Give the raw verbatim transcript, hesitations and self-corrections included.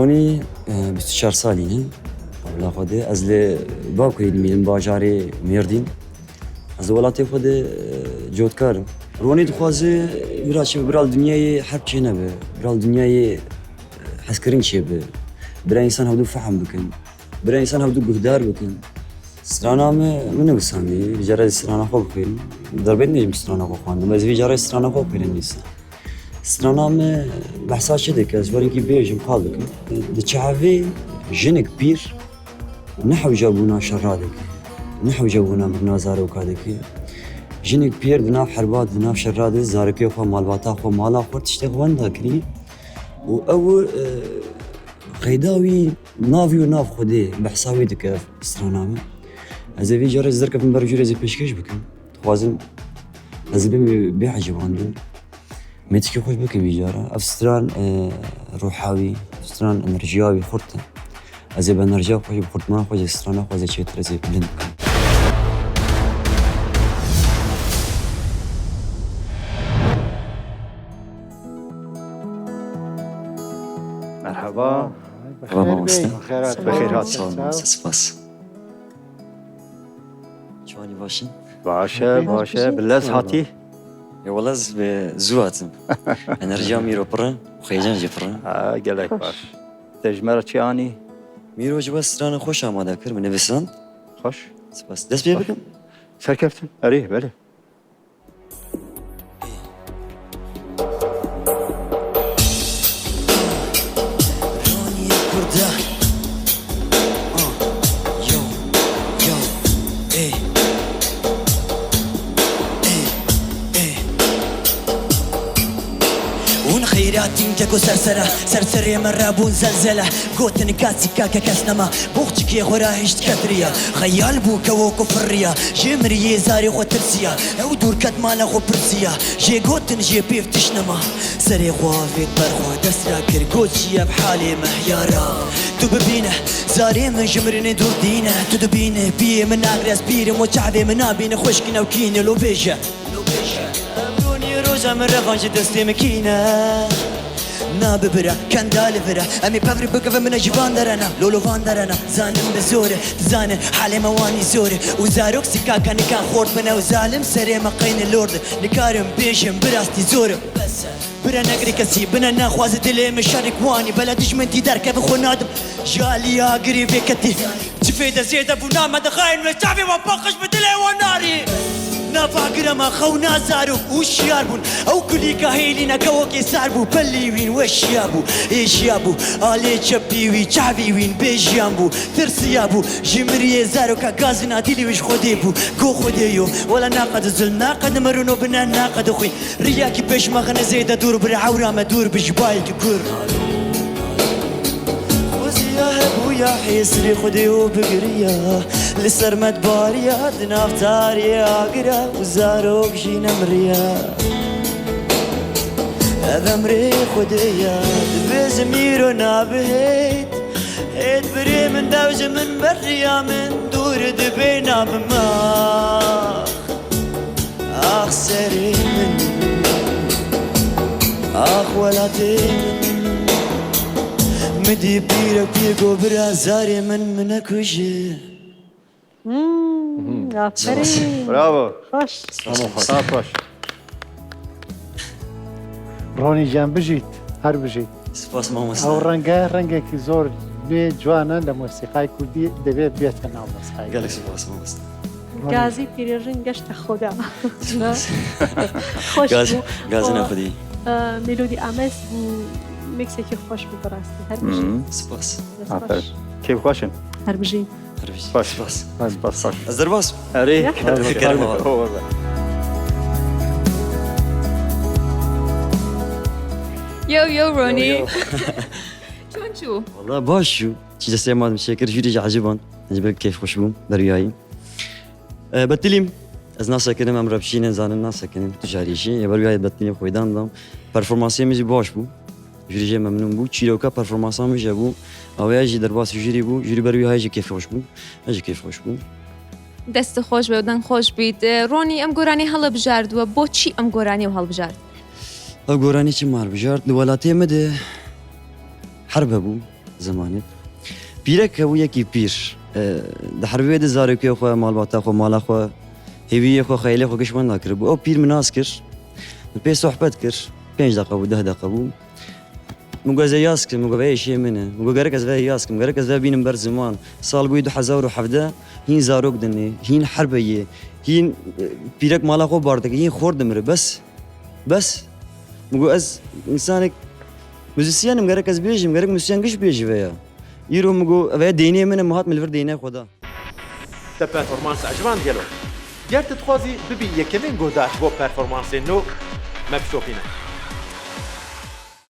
Ronî, e, bîst û çar salî ne. Ewla xwe de ez li Bakuyê dimînim, bajarê Mêrdîn. Ez li welatê xwe de, e, cotkar im. Ronî dixwaze bira çi, bira li dinyayê herb çênebe, bira li dinyayê, e, hezkirin çêbe. Bira însan hevdû fehm bikin. Bira însan hevdû guhdar bikin. Strana me, min nivîsandî, vî cara ez strana xwe bixwînim. Derbê nêjim strana xwe xwendim, ez vî cara strana xwe bixwînim nivîsandî. Strana me behsa çi dike, ez ji ber wekî bêjim, qal dikim. Di çavê jinik pîr ne hewca bûna şerra dike, ne hewca bûna mirina zaroka dike. Jinik pîr di nav herba, di nav şerra de zarokê xwe, malbata xwe, mala xwe, tiştê xwe wenda kirî. Û ew, e, qeyda wî, nav wî û nav Xwedê, behsa wî dike strana me. Ez ê vî carê ez derkevim ber jûrê ez ê pêşkêş bikim. Dixwazim ez ê bim bê ecibandin. Mêtikî xweş bikim vî cara. Ev stran, e, ruha wî, stran enerjiya wî xurt e. Ez ê bi enerjiya xwe jî, bi xurtmana xwe jî, strana xwe ez ê çêtir, ez ê bilind bikim. Merhaba. Merhaba mamoste. Bixêr hat. Sağ ol mamoste, spas. Çawanî baş in? Baş e, baş e. Bi lez hatî? Ya wela ez bi zû hatim. Enerjiya mîro pir in, xêcan jî pir in. Ha, gelek baş. Te ji me re çi anî? Mîro ji we strana xweş amade kir, min nivîsand. Xweş. Spas. Dest pê bikim? Serkeftin. Erê, belê. Hûn xeyratîn keko sersera, serserê me rebûn zelzele. Gotin kasî kake kes nema, boxçikê xwe ra hişt kefriya. Xeyal bû kewo ku firriya, jê miriyê zarê xwe tirsiya. Ew dûr ket mala xwe pirsiya, jê gotin jê pêv tişt nema. Serê xwe avêt ber xwe dest ra kir, got jî ev halê me hiyara. Tu bibîne, zarê min ji mirinê dûr dîne. Tu dibîne, piyê min nagre ez pîr im û çavê min nabîne xweşkîne û kîne lo bêje. Ronî roja min revan ji destê min kîne. Na bibira, kenda li vira. Em ê pevri bikevin min e ji van derena. Lolo van derena. Zanim bi zor e. Dizane halê me wanî zor e. Û zarok sika kanika xort bine û zalim serê me qeyne lord e. Nikarim bêjim bi rastî zor e. Bes e. Bira negirê kesî, bine nexwaze dilê min şerik wanî. Bela dijmin tî derkeve xwe nadim. Ji alî agirê vê ketî. Çi fêde zêde bûna me dixayên wê çavê wan paqij bi dilê wan narî. Nava girema xewna zarok û şiyar bûn. Ew kulîka hêlîne kewokê sar bû, pelî wîn weşiya bû, êşiya bû. Alê çepî wî, çavî wîn bêjiyan bû, tirsiya bû. Ji miriyê zaroka gazina dîlî wî ji Xwedê bû. Go Xwedê yo, wela naqede zulm, naqede mirino bine, naqede xwîn. Riyakî pêş me xine zêde dûr, bira ewra me dûr bi ji bayekî kur. Xweziya hebûya hêsirê Xwedê û bigiriya. Li ser me dibariya, di nav tariyê agira û zarok jî nemiriya. Ev emrê Xwedê ya, dibê ji mîro nabihêt. Hêt birê min dew ji min beriya, min dûr dibê nabima. Ax serê min, ax welatê min. Min dî pîrek pîr go bira zarê min, min nekuje. Hmm, aferîn. Bravo. Xweş. Sağ ol. Ronî can bijît, her bijît. Spas mamoste. Ew renge rengekî zor nû ye, ciwan e, li mosîqayê kurdî divê bête nav mosîqayê. Gelek spas mamoste. Gazî pîrê rin geşte xoda. Xweş Gaz-, bû. Gazîna xwedî. E, Melodî Ames bû mixekî xweş bû bi rastî. Her bijî. Hı hı. Spas. Dest baş. Aferin. Kêf xweş in. Her bijî. Her bijî. Baş. Spas. Baş, baş, baş. Ez derbas. Erê. Ya. Derbas. Yo, yo, Ronî. Yo, yo. Çon çû? Wala baş çû. Çi destê ma dim çêkir, jûrî jî eciband. Ez ji ber keyf xweş bûm, berwiyayî. E, betilîm. Ez nasekinim, em re bişînin, zanin nasekinin, tu carî jî. Ê berwiyayê betilîm xweydan dam. Performansê min jî baş bû. Jûrî jê memnûn bû. Çîroka performansa min jê bû. Awaya jî derbasî jûrî bû. Jûrî berwiyayê jî keyfê xweş bû. Ez jî keyfê xweş bûm. Dest xweş be, deng xweş bît. E, Ronî, em goranî helebijardiwe. Bo çî em goranî ew helbijard? Ew goranî çima helbijard? Li welatê me de herb hebû. Zemanê. Pîrek hebû yekî pîr. E, di herbê de zarokê xwe, malbata xwe, mala xwe, hêviyê xwe, xeyalê xwe giş wenda kiribû. Ew pîr min nas kir. Min pê sohbet kir. Pênc deqa bû, deh deqa bû. Min got, "Ez ê yaz kim." Min got, "Vê êşiyê min e." Min got, "Gerek ez vê yaz kim. Gerek ez vê bînim ber ziman." Sal bûyî du hezar û hevdeh. Hîn zarok dinê. Hîn herbe yê. Hîn, e, pîrek mala xwe bar dike. Hîn xor dimire. Bes. Bes. Min got, "Ez însanek muzîsyen im. Gerek ez bêjim. Gerek muzîsyen giş bêjî veya." Îro min got, "Ev deynê min e." Min hat min li vir deynê xwe da. Te performans eciband gelo. Ger tu dixwazî bibî yekemîn guhdar ji bo performansên nû, me bişopîne.